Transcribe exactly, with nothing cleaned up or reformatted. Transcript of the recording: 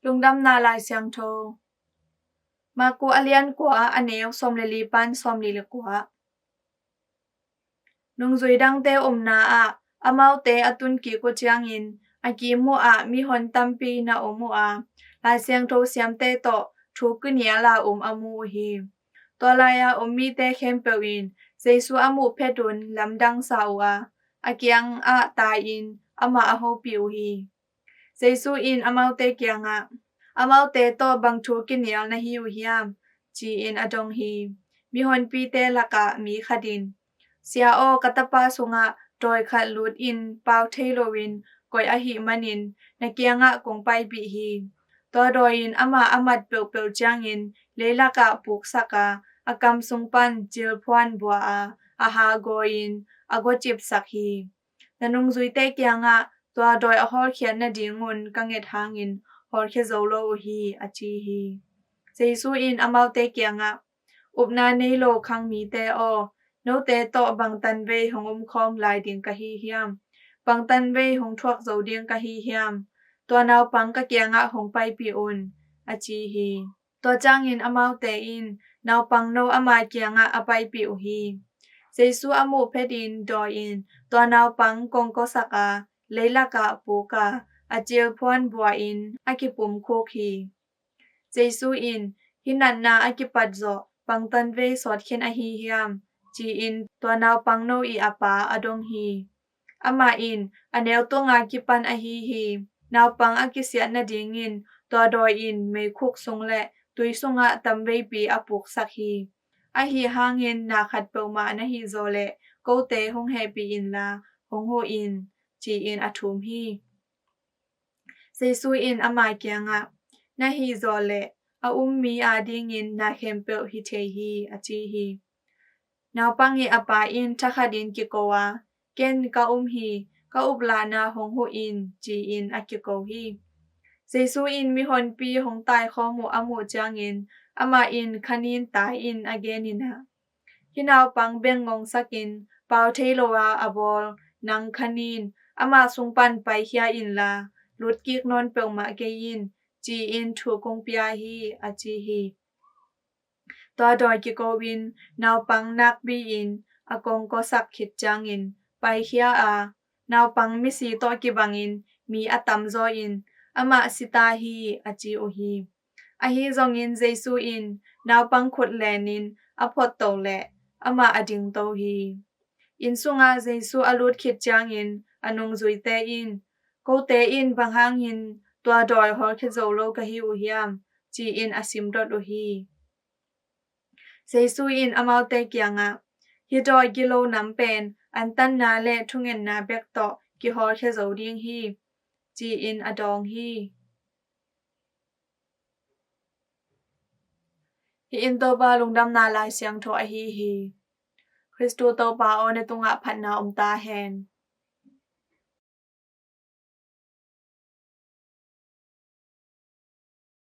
Lungdamna Lai Siangtho. Marku a lian kua, a neu sawm le li pan sawm li le kua. Nungzui dangte omna ah amaute a tun kik uh ciangin, a kim uh ah mihon tampi na om uh a, Lai Siangtho siamte tawh thu kinial a om a mu uh hi. Tua lai-a om mite khempeuh in Jesu a muh phetun lamdang sa uh a, a kiangah tai-in amah a hopih uh hi. Jesu in amaute kiangah, "Amaute tawh bang thu kinial na hi uh hiam?" ci-in a dong hi. Mihonpite lakah mi khat in, "Sia aw, ka tapa sungah dawi khat lut in pau thei loin koih ahih manin na kiangah kong paipih hi. Tua dawi in amah a mat peuhpeuh ciangin leilakah puksak a, a kam sung pan cilphuan bua a, a ha gawi-in a guacipsak hi. Na nungzuite kiangah tua dawi a hawlkhiat nadingun ka nget hangin hawlkhia zo lo uh hi," a ci hi. Jesu in amaute kiangah, "Upna nei lo khang mite aw, note tawh bang tanvei hong omkhawm lai ding ka hi hiam? Bang tanvei hong thuak zo ding ka hi hiam? Tua naupang ka kiangah hong paipih un," a ci hi. Tua ciangin amaute in naupangno ama kiangah a paipih uh hi. Jesu a muh phetin dawi in tua naupang kongkawsak a, leilakah puk a, a cilphuan bua in a kipumkhuk hi. Jesu in, "Hih natna a kipat zawh bang tanvei sawt khin ahi hiam?" ci-in tua naupangno ii a pa a dong hi. Amah in, "A neu tunga kipan ahi hi. Naupang a kisiat nadingin tua dawi in meikhuk sung le tui sungah tamveipi a puksak hi. Ahi hangin na khat peuhmah na hih zawh leh kote hong hehpih inla hong huh in," ci-in a thum hi. Jesu in ama kiangah, "Na hih zawh leh a um mi adingin na khempeuh hi thei hi," a ci hi. Naupang ii a pa in thakhatin kiko a, "Ken ka um hi, ka uplahna hong huh in," ci-in a kiko hi. Jesu in mihonpi hong taikhawm uh a muh ciangin amah in khanin tai-in a genin ah, "Hih naupang beng ngongsakin pau thei lo a a bawl nang khanin, ama sung pan paikhia inla, lutkik nawn peuhmah kei in," ci-in thu kong pia hi, a ci hi. Tua dawi kiko in naupang nakpi-in a kongkawsak khit ciangin paikhia a, naupang misi tawh kibangin mi a tamzaw in, "Amah si ta hi," a ci uh hi. Ahi zongin Jesu in naupang khut lenin a photto leh amah a dingto hi. Inn sungah Jesu a lut khit ciangin a nungzuite in, "Kote in bang hangin tua dawi hawlkhia zo lo ka hi uh hiam?" ci-in a simdot uh hi. Jesu in amaute kiangah, "Hih dawi gilo nam pen antanna le thungetna bek tawh kihawlkhia zo ding hi," ci-in a dawng hi. Hih in Topa Lungdamna Lai Siangtho ahi hi. Khristu Topa aw, na tungah phatna om ta hen.